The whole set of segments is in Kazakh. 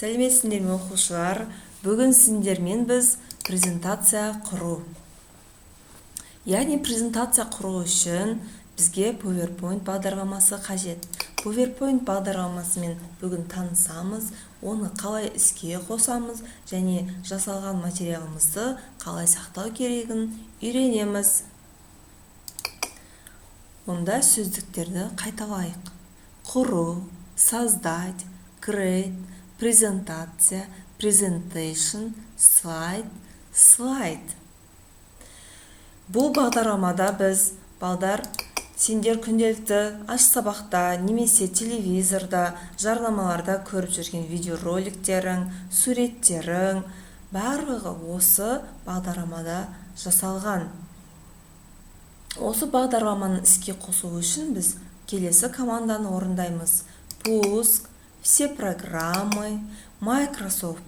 Сәлеметсіңдер ме, оқушылар! Бүгін сендермен біз презентация құру. Яғни презентация құру үшін бізге PowerPoint бағдарламасы қажет. PowerPoint бағдарламасымен бүгін танысамыз, оны қалай іске қосамыз және жасалған материалымызды қалай сақтау керегін үйренеміз. Онда сөздіктерді қайталайық. Құру, создать, create, презентация, presentation, слайд, slide. Бұл бағдарламада біз, балдар, сендер күнделікті аш сабақта немесе телевизорда, жарнамаларда көріп жүрген видеороликтерің, суреттерің барлығы осы бағдарламада жасалған. Осы бағдарламаны іске қосу үшін біз келесі команданы орындаймыз: пуск, все программы, Microsoft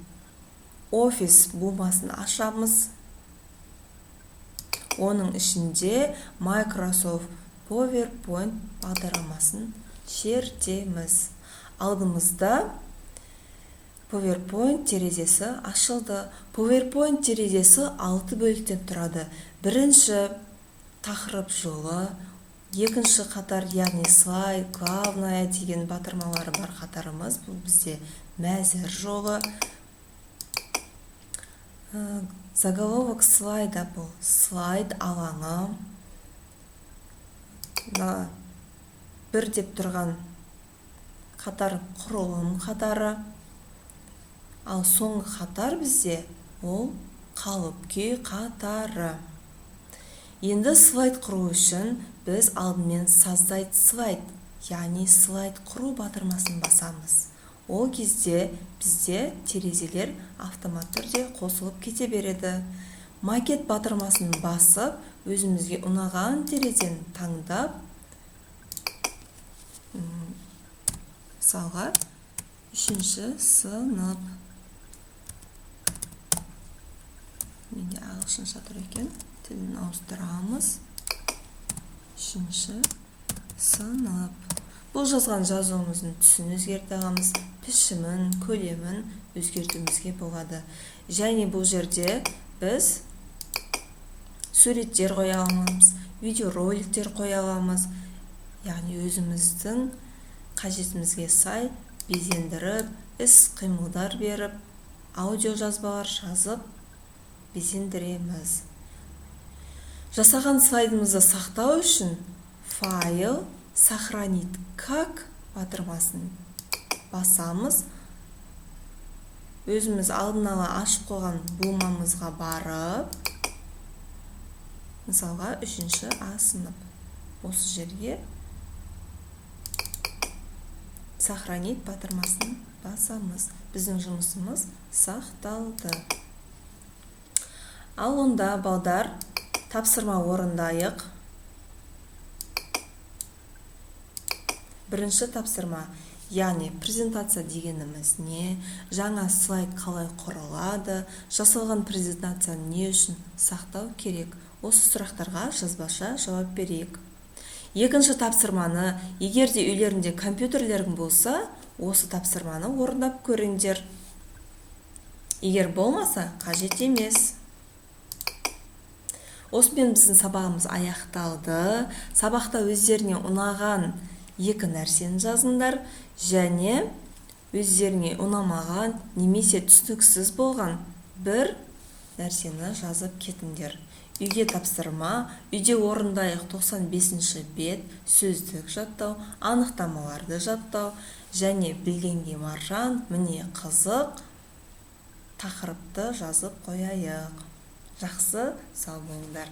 Office бумасын ашамыз. Оның ішінде Microsoft PowerPoint бағдарламасын шертеміз. Алдымызда PowerPoint терезесі ашылды. PowerPoint терезесі алты бөліктен тұрады. Бірінші тақырып жолы, екінші қатар, яғни слайд, главная деген батырмалары бар қатарымыз, бұл бізде мәзір жолы. Заголовок слайда, бұл слайд алаңы. Мына бір деп тұрған қатар құрылым қатары, ал соңғы қатар бізде ол қалып күй қатары. Енді слайд құру үшін біз алдымен «Создать слайд», яғни слайд құру батырмасын басамыз. Ол кезде бізде терезелер автоматты түрде қосылып кете береді. Макет батырмасын басып, өзімізге ұнаған терезені таңдап, мысалға, үшінші сынып, менде ағылшынша тұр екен, тілін ауыстырамыз, үшінші сынып. Бұл жазған жазуымыздың түсін өзгерте аламыз, пішімін, көлемін өзгертуімізге болады. Және бұл жерде біз суреттер қоя аламыз, видеороликтер қоя аламыз, яғни өзіміздің қажетімізге сай безендіріп, іс қимылдар беріп, аудиожазбалар жазып безендіреміз. Жасаған слайдымызды сақтау үшін «Файл», «Сохранить как» батырмасын басамыз. Өзіміз алдын ала ашып қойған бумамызға барып, мысалға, үшінші А сынып, осы жерге «Сохранить» батырмасын басамыз. Біздің жұмысымыз сақталды. Ал онда, балдар, тапсырма орындайық. Бірінші тапсырма, яғни презентация дегеніміз не, жаңа слайд қалай құрылады, жасалған презентацияны не үшін сақтау керек? Осы сұрақтарға жазбаша жауап берейік. Екінші тапсырманы, егер де үйлерінде компьютерлерің болса, осы тапсырманы орындап көріңдер. Егер болмаса, қажет емес. Осымен біздің сабағымыз аяқталды. Сабақта өздеріне ұнаған екі нәрсені жазыңдар және өздеріңе ұнамаған немесе түсініксіз болған бір нәрсені жазып кетіңдер. Үйге тапсырма: үйде орындайық. 95 бет, сөздік жаттау, анықтамаларды жаттау және «Білгенге маржан», міне қызық тақырыпты жазып қояйық. Жақсы, сау болыңдар.